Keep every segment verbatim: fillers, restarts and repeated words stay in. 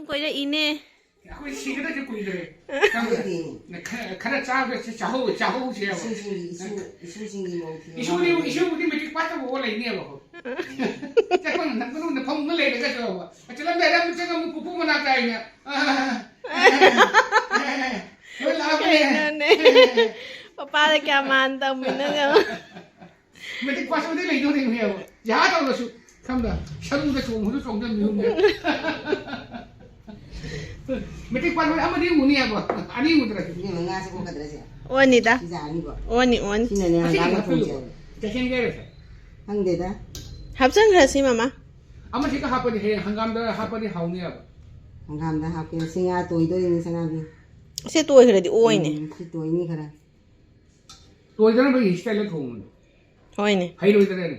ꯀꯣꯏꯔꯛꯏꯅꯦ꯫ ꯑꯩꯈꯣꯏ ꯁꯤꯒꯗꯕꯁꯦ ꯀꯨꯏꯗ꯭ꯔꯦ꯫ ꯈꯪꯕ꯭ꯔꯥ? ꯈꯔ, ꯈꯔ ꯆꯥꯕꯁꯦ ꯆꯥꯍꯧ-, ꯆꯥꯍꯧꯁꯦꯕ꯫ ꯏꯁꯨꯁꯤꯡꯒꯤ, ꯏꯁꯨ, ꯏꯁꯨꯁꯤꯡꯒꯤ ꯃꯧ ꯊꯤꯕ ꯏꯁꯨꯗꯤ, ꯃꯥꯜꯂꯦ꯫ ꯏꯁꯨꯕꯨꯗꯤ ꯃꯦꯇ꯭ꯔꯤꯛ ꯄꯥꯁ ꯇꯧꯕ ꯑꯣ ꯂꯩꯅꯦꯕꯀꯣ꯫ ꯆꯠꯄ ꯉꯝꯗꯕ ꯃꯅꯨꯡꯗ ꯐꯃꯨꯡꯗ ꯂꯩꯔꯒꯁꯨ ꯆꯠꯂꯝꯗꯥꯏꯗ ꯑꯃꯨꯛ ꯆꯪꯉ ꯑꯃꯨꯛ ꯄꯨꯄꯨ ꯃꯅꯥꯛꯇ ꯑꯩꯅ, ꯑ, ꯑ, ꯑ, ꯂꯣꯏ ꯂꯥꯛꯑꯕꯅꯦ꯫ ꯀꯩꯅꯣꯅꯦ? ꯄꯄꯥꯗ ꯀꯌꯥ ꯃꯥꯟ ꯇꯧꯃꯤꯅꯣ ꯌꯦꯡꯉꯣ꯫ ꯃꯦꯇ꯭ꯔꯤꯛ ꯄꯥꯁ ꯑꯣꯏꯗꯤ ꯂꯩꯗꯧꯔꯤꯕꯅꯦꯕ꯫ ꯌꯥ ꯇꯧꯔꯁꯨ ꯈꯪꯕ꯭ꯔꯥ? ꯁꯔꯨꯗ ꯆꯣꯡꯕꯁꯨ ꯆꯣꯡꯖꯟꯕꯤꯔꯨꯅꯦ꯫ ꯃꯦꯇ꯭ꯔꯤꯛ ꯄꯥꯁ ꯑꯣꯏ ꯑꯃꯗꯤ ꯎꯅꯤ ꯍꯥꯏꯕ꯫ ꯑꯅꯤ ꯎꯗ꯭ꯔꯁꯨ꯫ ꯏꯕꯦꯝꯃ, ꯉꯥꯁꯦ ꯑꯣꯟꯒꯗ꯭ꯔꯥ ꯁꯦ? ꯑꯣꯟꯅꯤꯗ꯫ ꯁꯤ ꯌꯥꯔꯅꯤꯀꯣ? ꯑꯣꯟꯅꯤ, ꯑꯣꯟꯅꯤ꯫ ꯁꯤꯅꯅꯦ ꯑꯁꯤꯒꯤ ꯍꯪꯒꯥꯝꯒ ꯃꯊꯛꯇꯨ ꯊꯣꯡꯖꯩ꯫ ꯇꯈꯦꯟꯒꯤ ꯍꯥꯏꯔꯣ ꯁꯦ? ꯈꯪꯗꯦꯗ꯫ ꯍꯥꯞꯆꯟꯈ꯭ꯔꯁꯤ, ꯃꯃꯥ꯫ ꯑꯃꯁꯤꯒ ꯍꯥꯞꯄꯗꯤ ꯍꯌꯦꯡ ꯍꯪꯒꯥꯝꯗ ꯍꯥꯞꯄꯗꯤ ꯍꯥꯎꯅꯤ ꯍꯥꯏꯕ꯫ ꯍꯪꯒꯥꯝꯗ ꯍꯥꯞꯀꯦ꯫ ꯁꯤ ꯉꯥ ꯇꯣꯏꯗꯣꯏꯅꯤ, ꯁꯅꯥꯕꯤ꯫ ꯁꯤ ꯇꯣꯏꯈ꯭ꯔꯗꯤ ꯑꯣꯏꯅꯦ꯫ ꯎꯝ, ꯁꯤ ꯇꯣꯏꯅꯤ ꯈꯔ꯫ ꯇꯣꯏꯗꯅꯕꯒꯤ style ꯊꯣꯡꯕꯅꯤ꯫ ꯍꯣꯏꯅꯦ꯫ ꯍꯩꯔꯣꯏꯗ꯭ꯔꯅꯦ?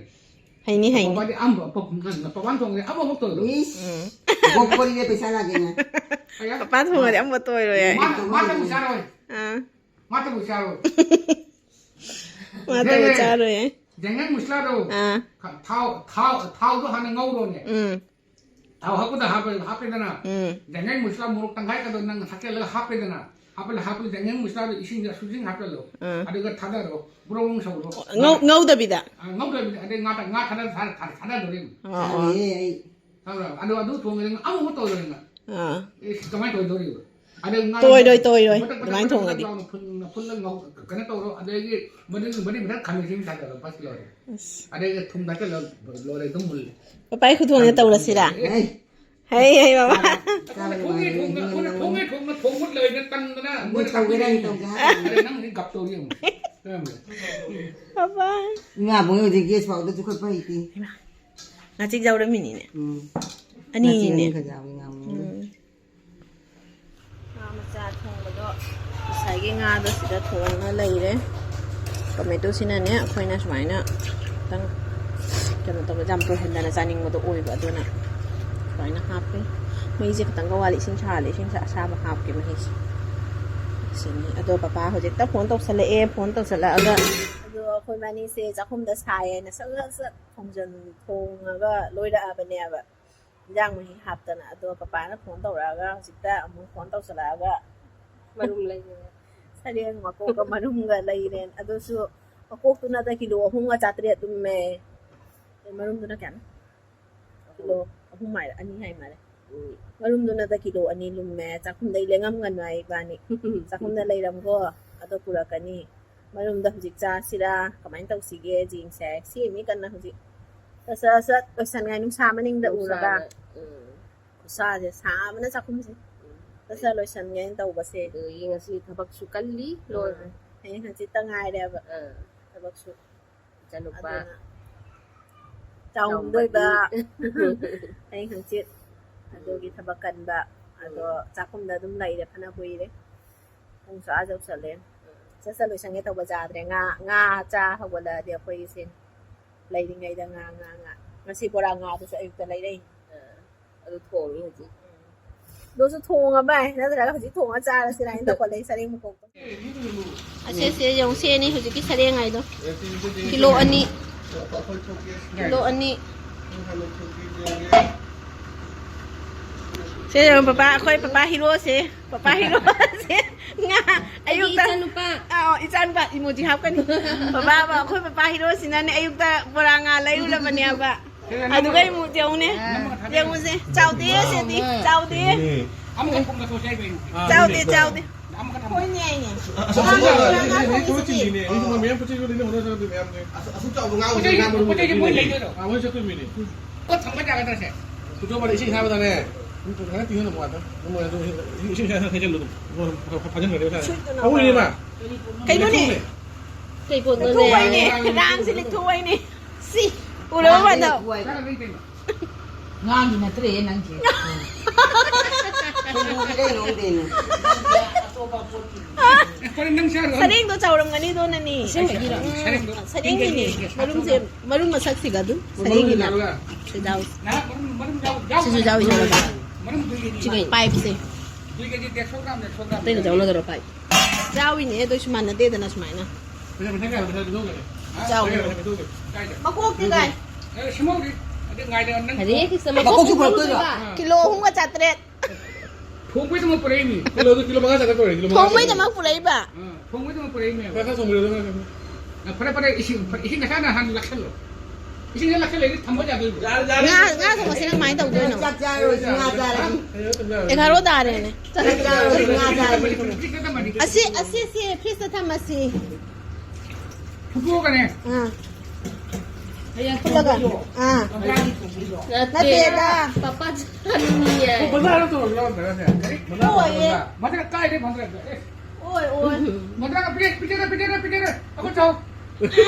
ꯍꯩꯅꯤ, ꯍꯩꯅꯤ꯫ ꯄꯄꯥꯗꯤ ꯑꯝꯕ-, ꯄ-, ꯄꯄꯥꯅ ꯊꯣꯡꯉꯗꯤ ꯑꯃꯐꯥꯎ ꯇꯧꯔꯣꯏ꯫ ꯏꯁ! ꯎꯝ꯫ ꯕꯣꯛ ꯀꯣꯔꯤꯗ ꯄꯩꯁꯥ ꯂꯥꯛꯀꯦꯅꯦ꯫ ꯑꯌꯥ꯫ ꯄꯄꯥ ꯊꯣꯡꯉꯗꯤ ꯑꯃꯐꯥꯎ ꯇꯣꯏꯔꯣꯏ ꯍꯥꯏ꯫ ꯃꯥ-, ꯃꯥꯇꯕꯨ ꯆꯥꯔꯣꯏ꯫ ꯑꯥ꯫ ꯃꯥꯇꯕꯨ ꯆꯥꯔꯣꯏ꯫ ꯃꯥꯇꯕꯨ ꯍꯦ, ꯍꯦ꯫ ꯆꯥꯔꯣꯏ ꯍꯥꯏ꯫ ꯖꯪꯒꯜ ꯃꯁꯂꯥꯗꯣ꯫ ꯑꯥ꯫ ꯊꯥꯎ, ꯊꯥꯎ, ꯊꯥꯎꯗꯣ ꯍꯥꯟꯅ ꯉꯧꯔꯣꯅꯦ꯫ ꯎꯝ꯫ ꯊꯥꯎ ꯍꯥꯞꯄꯗ ꯍꯥꯞꯄꯦ-, ꯍꯥꯞꯄꯦꯗꯅ꯫ ꯎꯝ꯫ ꯖꯪꯒꯜ ꯃꯁꯂꯥ ꯃꯣꯔꯣꯛ ꯇꯪꯈꯥꯏ ꯀꯗꯣ ꯅꯪ ꯍꯥꯞꯆꯤꯜꯂꯒ ꯍꯥꯞꯄꯦꯗꯅ꯫ ꯍꯥꯞꯄꯗ, ꯍꯥꯞꯄꯗ ꯖꯪꯒꯜ ꯃꯁꯂꯥꯗꯣ ꯏꯁꯤꯡꯗ ꯁꯨꯖꯤꯡ ꯍꯥꯞꯆꯜꯂꯣ꯫ ꯎꯝ꯫ ꯑꯗꯨꯒ ꯊꯥꯗꯔꯣ꯫ ꯕ꯭ꯔꯣꯡ ꯕ꯭ꯔꯣꯡ ꯁꯧꯔꯣ꯫ ꯉꯧ-, ꯉꯧꯗꯕꯤꯗ? ꯑ, ꯉꯧꯗꯕꯤꯗ꯫ ꯑꯗꯩ ꯉꯥ ꯊꯥ-, ꯉꯥ ꯊꯥꯗ-, ꯊꯥ-, ꯊꯥ-, ꯊꯥꯗꯗꯣꯔꯤꯕꯅꯤ꯫ ꯑꯣ, ꯑꯣ꯫ ꯆꯥꯔꯣꯏꯌꯦ ꯑꯩ꯫ ꯈꯪꯕ꯭ꯔꯥ? ꯑꯗꯣ ꯑꯗꯨ ꯊꯣꯡꯉꯦ ꯅꯪ ꯑꯃꯐꯥꯎ ꯇꯧꯔꯣꯏ ꯅꯪ꯫ ꯑꯥ꯫ ꯑꯦ, ꯀꯃꯥꯏꯅ ꯇꯧꯗꯣꯔꯤꯕ? ꯑꯗꯩ ꯉꯥ ꯇꯣꯏꯔꯣꯏ, ꯇꯣꯏꯔꯣꯏ, ꯕꯇꯛ, ꯕꯇꯛ, ꯑꯗꯨꯃꯥꯏꯅ ꯕꯇꯛ, ꯕꯇꯛ ꯊꯣꯡꯉꯗꯤ꯫ ꯂꯥꯎꯅ ꯐꯨꯜ-, ꯐꯨꯜꯂ ꯉꯧ-, ꯀꯩꯅꯣ ꯇꯧꯔꯣ꯫ ꯑꯗꯒꯤ ꯃꯗꯨꯒꯤ ꯃꯔꯤ ꯃꯊꯛ ꯈꯥꯃꯦꯟ ꯑꯁꯤꯟꯕꯤ ꯊꯥꯗꯔꯣ, ꯕꯁ ꯂꯣꯏꯔꯦ꯫ ꯑꯁ꯫ ꯑꯗꯩ ꯊꯨꯝ ꯊꯥꯛꯆꯜꯂꯣ, ꯂꯣꯏꯔꯦ, ꯑꯗꯨꯝ ꯃꯨꯜꯂꯦ꯫ ꯄꯄꯥ ꯑꯩ ꯈꯨꯊꯣꯡꯁꯦ ꯇꯧꯔꯁꯤꯔꯥ? ꯑꯦ꯫ ꯍꯩ, ꯍꯩ, ꯕꯕꯥ꯫ ꯑꯩꯈꯣꯏꯅ ꯊꯣꯡꯉꯦ, ꯑꯩꯈꯣꯏꯅ ꯊꯣꯡꯉꯦ, ꯊꯣꯡꯉꯦ, ꯊꯣꯡꯉꯦ, ꯊꯣꯡꯉꯦ ꯂꯣꯏꯅ ꯇꯟꯗꯅ ꯃꯣꯏ ꯃꯣꯏꯅ ꯇꯧꯒꯦꯔꯥ ꯑꯩ ꯇꯧꯒꯦ ꯍꯥꯏꯔ ꯑꯗꯩ ꯅꯪ ꯍꯧꯖꯤꯛ ꯒꯞ ꯇꯧꯔꯤ ꯌꯦꯡꯉꯨ꯫ ꯄꯄꯥ꯫ ꯏꯃꯥꯕꯨꯡ ꯍꯧꯖꯤꯛ gas ꯐꯥꯎꯗ ꯆꯨꯈꯠꯄ ꯍꯩꯇꯦ꯫ ꯍꯩꯃꯥ꯫ ꯉꯥꯆꯤꯛ ꯌꯥꯎꯔꯝꯃꯤꯅꯤꯅꯦ꯫ ꯎꯝ꯫ ꯑꯅꯤꯅꯤꯅꯦ꯫ ꯉꯥꯆꯤꯛ ꯑꯅꯤꯈꯛ ꯌꯥꯎꯏ, ꯉꯥꯃꯨ꯫ ꯎꯝ꯫ ꯉꯥ ꯃꯆꯥ ꯊꯣꯡꯕꯗꯣ ꯉꯁꯥꯏꯒꯤ ꯉꯥꯗꯣ ꯁꯤꯗ ꯊꯣꯡꯉ ꯂꯩꯔꯦ꯫ Tomatoꯁꯤꯅꯅꯦ ꯑꯩꯈꯣꯏꯅ ꯁꯨꯃꯥꯏꯅ ꯈꯤꯇꯪ ꯀꯩꯅꯣ ꯇꯧꯕ, ꯌꯥꯝ ꯇꯣꯏꯍꯟꯗꯅ ꯆꯥꯅꯤꯡꯕꯗꯣ ꯑꯣꯏꯕ, ꯑꯗꯨꯅ ꯁꯨꯃꯥꯏꯅ ꯍꯥꯞꯄꯤ꯫ ꯃꯩꯁꯦ ꯈꯤꯇꯪꯒ ꯋꯥꯠꯂꯤ, ꯏꯁꯤꯡ ꯁꯥꯍꯜꯂꯤ, ꯏꯁꯤꯡ ꯑꯁꯥꯕ ꯍꯥꯞꯀꯦ ꯃꯍꯤꯁꯦ꯫ ꯁꯤꯅꯤ꯫ ꯑꯗꯣ ꯄꯄꯥ ꯍꯧꯖꯤꯛꯇ phone ꯇꯧꯁꯜꯂꯛꯑꯦ, phone ꯇꯧꯁꯜꯂꯛꯑꯒ ꯑꯗꯣ ꯑꯩꯈꯣꯏ ꯃꯅꯤꯁꯦ ꯆꯥꯛꯈꯨꯝꯗ ꯁꯥꯏꯌꯦꯅ ꯁꯠ ꯁꯠ ꯁꯠ ꯊꯣꯡꯖꯟ-, ꯊꯣꯡꯉꯒ ꯂꯣꯏꯔꯛꯑꯕꯅꯦꯕ꯫ ꯏꯟꯖꯥꯡ ꯃꯍꯤ ꯍꯥꯞꯇꯅ꯫ ꯑꯗꯣ ꯄꯄꯥꯅ ꯐꯣꯟ ꯇꯧꯔꯛꯑꯒ ꯍꯧꯖꯤꯛꯇ ꯑꯃꯨꯛ ꯐꯣꯟ ꯇꯧꯁꯜꯂꯛꯑꯒ ꯃꯔꯨꯝ ꯂꯩꯔꯦ꯫ ꯁꯔꯦꯡ ꯃꯀꯣꯛꯀ ꯃꯔꯨꯝꯒ ꯂꯩꯔꯦ꯫ ꯑꯗꯨꯁꯨ ꯃꯀꯣꯛꯇꯨꯅꯗ ꯀꯤꯂꯣ ꯑꯍꯨꯝꯒ ꯆꯥꯇ꯭ꯔꯦꯠ ꯂꯨꯝꯃꯦ꯫ ꯑꯗꯩ ꯃꯔꯨꯝꯗꯨꯅ ꯀꯌꯥꯅꯣ? ꯀꯤꯂꯣ ꯑꯍꯨꯝ ꯍꯥꯏꯔ ꯑꯅꯤ ꯍꯥꯏ ꯃꯥꯜꯂꯦ꯫ ꯎꯝ꯫ ꯃꯔꯨꯝꯗꯨꯅꯗ ꯀꯤꯂꯣ ꯑꯅꯤ ꯂꯨꯝꯃꯦ꯫ ꯆꯥꯛꯈꯨꯝꯗꯩ ꯂꯦꯡꯉꯝꯒꯅꯨ ꯍꯥꯏ ꯏꯕꯥꯅꯤ꯫ ꯆꯥꯛꯈꯨꯝꯗ ꯂꯩꯔꯝꯒꯣ꯫ ꯑꯗꯣ ꯄꯨꯔꯛꯀꯅꯤ꯫ ꯃꯔꯨꯝꯗ ꯍꯧꯖꯤꯛ ꯆꯥꯁꯤꯔꯥ, ꯀꯃꯥꯏꯅ ꯇꯧꯁꯤꯒꯦ ꯌꯦꯡꯁꯦ꯫ ꯁꯦꯝꯃꯤ ꯀꯟꯅ ꯍꯧꯖꯤꯛ꯫ ꯁꯠ ꯁꯠ ꯁꯠ ꯂꯣꯏꯁꯟꯉꯥꯏ ꯅꯨꯡꯁꯥ ꯃꯅꯤꯡꯗ ꯎꯔꯒ꯫ ꯅꯨꯡꯁꯥꯗ, ꯎꯝ꯫ ꯈꯨꯠꯁꯥꯁꯦ ꯁꯥꯕꯅ ꯆꯥꯛꯈꯨꯝꯁꯦ꯫ ꯎꯝ꯫ ꯁꯠ ꯁꯠ ꯂꯣꯏꯁꯟꯒꯦꯅ ꯇꯧꯕꯁꯦ꯫ ꯑꯗꯨꯒꯤ ꯉꯁꯤ ꯊꯕꯛꯁꯨ ꯀꯜꯂꯤ, ꯂꯣꯏꯔꯦ꯫ ꯎꯝ꯫ ꯍꯌꯦꯡ ꯍꯪꯆꯤꯠꯇ ꯉꯥꯏꯔꯦꯕ꯫ ꯑꯥ꯫ ꯊꯕꯛꯁꯨ꯫ ꯏꯆꯥꯅꯨꯄꯥ ꯑꯗꯨꯅ ꯆꯥꯎꯝꯗꯣꯏꯕ꯫ ꯆꯥꯎꯝꯕꯒꯤ꯫ ꯍꯌꯦꯡ ꯍꯪꯆꯤꯠ꯫ ꯑꯗꯨꯒꯤ ꯎꯝ꯫ ꯊꯕꯛ ꯀꯟꯕ꯫ ꯑꯗꯣ ꯎꯝ꯫ ꯆꯥꯛꯈꯨꯝꯗ ꯑꯗꯨꯝ ꯂꯩꯔꯦ ꯐꯅ ꯀꯨꯏꯔꯦ꯫ ꯄꯨꯡꯁꯨ ꯑꯥ ꯌꯧꯁꯜꯂꯦ꯫ ꯎꯝ꯫ ꯁꯠ ꯁꯠ ꯂꯣꯏꯁꯟꯒꯦ ꯇꯧꯕ ꯌꯥꯗ꯭ꯔꯦ꯫ ꯉꯥ, ꯉꯥ ꯆꯥ ꯍꯧꯒꯠꯂꯛꯑꯗꯤ ꯑꯩꯈꯣꯏꯒꯤꯁꯦ꯫ ꯂꯩꯔꯤꯉꯩꯗ ꯉꯥ, ꯉꯥ, ꯉꯥ꯫ ꯉꯁꯤ ꯕꯣꯔꯥ ꯉꯥꯗꯨꯁꯨ ꯑꯌꯨꯛꯇ ꯂꯩꯔꯛꯏ꯫ ꯑꯥ꯫ ꯑꯗꯨ ꯊꯣꯡꯉꯤ ꯍꯧꯖꯤꯛ꯫ ꯎꯝ꯫ ꯑꯗꯨꯁꯨ ꯊꯣꯡꯉꯕ ꯅꯠꯇ꯭ꯔꯒ ꯍꯧꯖꯤꯛ ꯊꯣꯡꯉ ꯆꯥꯔꯁꯤꯔꯥ ꯍꯥꯏꯅ ꯇꯧꯈꯠꯂꯛꯏ ꯁꯔꯦꯡ ꯃꯀꯣꯛꯇꯣ꯫ ꯑꯁꯦ, ꯑꯁꯦ ꯌꯦꯡꯉꯨ, ꯁꯦꯅꯤ ꯍꯧꯖꯤꯛꯀꯤ ꯁꯔꯦꯡ ꯍꯥꯏꯗꯣ꯫ ꯀꯤꯂꯣ ꯑꯅꯤ꯫ ꯀꯤꯂꯣ ꯑꯅꯤ꯫ ꯁꯦ ꯌꯦꯡꯉꯨ, ꯄꯄꯥ, ꯑꯩꯈꯣꯏ ꯄꯄꯥ ꯍꯤꯔꯣꯁꯦ꯫ ꯄꯄꯥ ꯍꯤꯔꯣꯁꯦ꯫ ꯉꯥ ꯑꯩꯒꯤ ꯑꯌꯨꯛꯇ ꯏꯆꯥꯅꯨꯄꯥ꯫ ꯑꯥ, ꯏꯆꯥꯅꯨꯄꯥ ꯏꯃꯣꯖꯤ ꯍꯥꯞꯀꯅꯤ꯫ ꯄꯄꯥ, ꯑꯩꯈꯣꯏ ꯄꯄꯥ ꯍꯤꯔꯣꯁꯤꯅꯅꯦ ꯑꯌꯨꯛꯇ ꯕꯣꯔꯥ ꯉꯥ ꯂꯩꯔꯨꯔꯕꯅꯦꯕ꯫ ꯑꯗꯨꯒ ꯑꯃꯨꯛ ꯌꯦꯡꯉꯨꯅꯦ꯫ ꯌꯦꯡꯉꯨꯁꯦ꯫ ꯆꯥꯎꯗꯦ ꯁꯤꯗꯤ꯫ ꯆꯥꯎꯗꯦ꯫ ꯑꯃꯈꯛ ꯊꯣꯡꯕ ꯊꯣꯛꯁꯦ ꯍꯥꯏꯕ ꯑꯩꯅ꯫ ꯆꯥꯎꯗꯦ, ꯆꯥꯎꯗꯦ꯫ ꯑꯃꯈꯛ ꯊꯝꯃꯣ꯫ ꯍꯣꯏꯅꯦ, ꯑꯩꯅꯦ꯫ ꯑꯁ, ꯑꯁ, ꯑꯁ, ꯑꯁ, ꯑꯁ, ꯑꯁ, ꯑꯁ, ꯊꯕꯛ ꯆꯤꯜꯂꯤꯅꯦ꯫ ꯑꯩꯁꯨ ꯃꯌꯥꯝ ꯄꯣꯠ ꯆꯩ ꯂꯣꯏꯅ ꯍꯣꯠꯅꯖꯔꯕꯅꯦ ꯃꯌꯥꯝꯁꯦ꯫ ꯑꯁ, ꯑꯁꯨꯛ ꯆꯥꯎꯕ ꯉꯥ ꯄꯣꯠ ꯆꯩ, ꯉꯥ ꯃꯔꯨꯝ ꯄꯣꯠ ꯆꯩꯁꯦ ꯃꯣꯏ ꯂꯩꯗꯣꯏꯔꯣ? ꯑꯥ, ꯃꯣꯏ ꯆꯠꯇꯣꯏꯅꯤꯅꯦ꯫ ꯄꯣꯠ ꯊꯝꯕ ꯌꯥꯒꯗ꯭ꯔꯁꯦ? ꯈꯨꯗꯣꯞ ꯑꯃꯗ ꯏꯁꯤꯡ ꯑꯁꯥꯕꯗꯅꯦ꯫ ꯈꯔ ꯇꯤꯡꯍꯜꯂꯨ, ꯃꯉꯥꯗ꯫ ꯃꯣꯏ ꯑꯗꯨ ꯏꯁꯤꯡ ꯑꯁꯥꯕꯗ ꯍꯩꯖꯤꯜꯂꯨ ꯑꯗꯨꯝ꯫ ꯐꯥꯖꯤꯟꯈ꯭ꯔꯗꯤ ꯃꯁꯥꯅ꯫ ꯁꯨꯏꯠꯇꯨꯅ ꯍꯧꯔꯤꯅꯦ ꯃꯥ꯫ ꯀꯩꯅꯣꯅꯦ? ꯂꯩꯊꯣꯛꯎꯅꯦ꯫ ꯀꯩ ꯄꯣꯠꯅꯣꯅꯦ? ꯂꯩꯊꯣꯛꯎ ꯍꯥꯏꯅꯦ꯫ ꯔꯥꯡꯁꯤ ꯂꯩꯊꯣꯛꯎ ꯍꯥꯏꯅꯦ꯫ ꯁꯤ꯫ ꯎꯔꯕ ꯃꯥꯅ? ꯆꯥꯔ ꯂꯩ ꯀꯩꯅꯣ꯫ ꯉꯥꯡꯒꯤ ꯅꯠꯇ꯭ꯔꯦ ꯅꯪꯁꯦ꯫ ꯁꯣꯏꯕꯨꯝꯒꯤ ꯀꯩꯅꯣ ꯈꯪꯗꯦꯅꯦ꯫ ꯍꯣꯔꯦꯟ ꯅꯪ ꯆꯥꯔꯣ꯫ ꯁꯔꯦꯡꯗꯣ ꯆꯥꯎꯔꯝꯒꯅꯤꯗꯣ ꯅꯅꯤ꯫ ꯑꯁꯦꯡꯕꯒꯤꯔꯣ? ꯎꯝ, ꯁꯔꯦꯡꯗꯣ꯫ ꯁꯔꯦꯡꯒꯤꯅꯦ꯫ ꯃꯔꯨꯝꯁꯦ, ꯃꯔꯨꯝ ꯃꯁꯛꯁꯤꯒ ꯑꯗꯨꯝ ꯁꯔꯦꯡꯒꯤꯅꯦ꯫ ꯁꯤꯗꯥꯎ꯫ ꯅꯍꯥꯛ ꯃꯔꯨꯝ, ꯃꯔꯨꯝ ꯌꯥꯎ-, ꯌꯥꯎ-, ꯁꯤꯁꯨ ꯌꯥꯎꯏ, ꯌꯥꯎꯏ꯫ ꯃꯔꯨꯝ ꯗꯨꯏ ꯀꯦꯖꯤ꯫ ꯁꯤ ꯀꯩꯅꯣ? ꯄꯥꯏꯞꯁꯦ꯫ ꯗꯨꯏ ꯀꯦꯖꯤ ꯗꯦꯔ ꯁꯣ ꯒ꯭ꯔꯥꯝ, ꯗꯦꯔ ꯁꯣ ꯒ꯭ꯔꯥꯝ꯫ ꯑꯇꯩꯒ ꯆꯥꯎꯅꯗꯔꯣ ꯄꯥꯏꯞ? ꯌꯥꯎꯏꯅꯦ, ꯑꯗꯨ ꯑꯣꯏꯁꯨ ꯃꯥꯟꯅꯗꯦꯗꯅ ꯁꯨꯃꯥꯏꯅ꯫ ꯄꯩꯁꯥ, ꯄꯩꯁꯥ ꯀꯌꯥ, ꯄꯩꯁꯥ ꯄꯤꯊꯣꯛꯈ꯭ꯔꯦ? ꯍꯥ? ꯆꯥꯎ꯫ ꯄꯩꯁꯥ ꯀꯌꯥ, ꯄꯩꯁꯥ ꯄꯤꯊꯣꯛꯈ꯭ꯔꯦ? ꯀꯥꯏꯗ? ꯃꯀꯣꯛꯇꯤ ꯀꯥꯏ? ꯑꯦ, ꯁꯦꯝꯍꯧꯔꯤ꯫ ꯉꯥꯏꯗ ꯅꯪ ꯍꯔꯦ ꯀ꯭ꯔꯤꯁꯅ꯫ ꯃꯀꯣꯛꯁꯨ ꯃꯀꯣꯛꯁꯨ ꯄꯨꯔꯛꯇꯣꯏꯕ꯫ ꯄꯨꯔꯛꯇꯣꯏꯕ꯫ ꯀꯤꯂꯣ ꯑꯍꯨꯝꯒ ꯆꯥꯇ꯭ꯔꯦꯠ꯫ ꯊꯣꯡꯕꯩꯗꯃꯛ ꯄꯨꯔꯛꯏꯅꯤ꯫ ꯀꯤꯂꯣꯗꯨ ꯀꯤꯂꯣ ꯃꯉꯥ ꯆꯥꯇ꯭ꯔꯦꯠ ꯇꯧꯔꯦ, ꯀꯤꯂꯣ ꯃꯉꯥ ꯆꯥꯇ꯭ꯔꯦꯠ꯫ ꯊꯣꯡꯕꯩꯗꯃꯛ ꯄꯨꯔꯛꯏꯕ꯫ ꯑꯥ, ꯊꯣꯡꯕꯩꯗꯃꯛ ꯄꯨꯔꯛꯏꯅꯦꯕ꯫ ꯈꯔ, ꯈꯔ ꯊꯣꯡꯕꯤꯔꯣ, ꯈꯔ, ꯈꯔ꯫ ꯑ, ꯐꯔꯦ, ꯐꯔꯦ, ꯏꯁꯤꯡ, ꯏꯁꯤꯡ ꯉꯁꯥꯏꯅ ꯍꯥꯟꯅ ꯂꯥꯛꯁꯜꯂꯣ꯫ ꯏꯁꯤꯡꯁꯦ ꯂꯥꯛꯁꯜꯂꯛꯑꯗꯤ ꯊꯝꯕ ꯌꯥꯗꯣꯏꯕ꯫ ꯌꯥꯔꯦ, ꯌꯥꯔꯦ꯫ ꯉꯥ, ꯉꯥ ꯊꯣꯡꯕꯁꯤꯅ ꯀꯃꯥꯏꯅ ꯇꯧꯗꯣꯏꯅꯣ? ꯆꯥꯛ ꯆꯥꯔꯣꯏꯁꯤ, ꯉꯥ ꯆꯥꯔꯁꯤ꯫ ꯑꯦꯒꯥꯔꯣ ꯇꯥꯔꯦꯅꯦ꯫ ꯆꯥꯛ ꯆꯥꯔꯣꯏꯁꯤ, ꯉꯥ ꯆꯥꯔꯁꯤ꯫ ꯑꯁꯤ, ꯑꯁꯤꯁꯦ ꯐ꯭ꯔꯤꯖꯇ ꯊꯝꯃꯁꯤ꯫ ꯐꯨꯠꯇꯣꯛꯑꯒꯅꯦ꯫ ꯑꯥ꯫ ꯍꯌꯦꯡ ꯐꯨꯠꯂꯒ꯫ ꯊꯣꯡꯗꯣꯏꯗꯣ꯫ ꯑꯥ꯫ ꯃꯟꯗ꯭ꯔꯥꯒꯤ ꯊꯣꯡꯗꯣꯏꯗꯣ꯫ ꯅꯠꯇꯦ꯫ ꯅꯠꯇꯦꯗ꯫ ꯄꯄꯥ ꯆꯥꯅꯤꯡꯉꯦ꯫ ꯑꯣ, ꯃꯟꯗ꯭ꯔꯥ ꯅꯠꯇ꯭ꯔꯣ ꯌꯥꯎꯔꯝꯗ꯭ꯔꯥ ꯁꯦ? ꯃꯟꯗ꯭ꯔꯥ, ꯍꯣꯏꯌꯦ꯫ ꯃꯟꯗ꯭ꯔꯥ꯫ ꯃꯟꯗ꯭ꯔꯥ ꯀꯥꯏꯗꯩ ꯃꯟꯗ꯭ꯔꯥ? ꯑꯦ꯫ ꯑꯣꯏ, ꯑꯣꯏ꯫ ꯃꯟꯗ꯭ꯔꯥ ꯄꯤꯔꯦ, ꯄꯤꯔꯦ, ꯄꯤꯔꯦ, ꯄꯤꯔꯦ꯫ ꯑꯩꯈꯣꯏ ꯆꯥꯎ꯫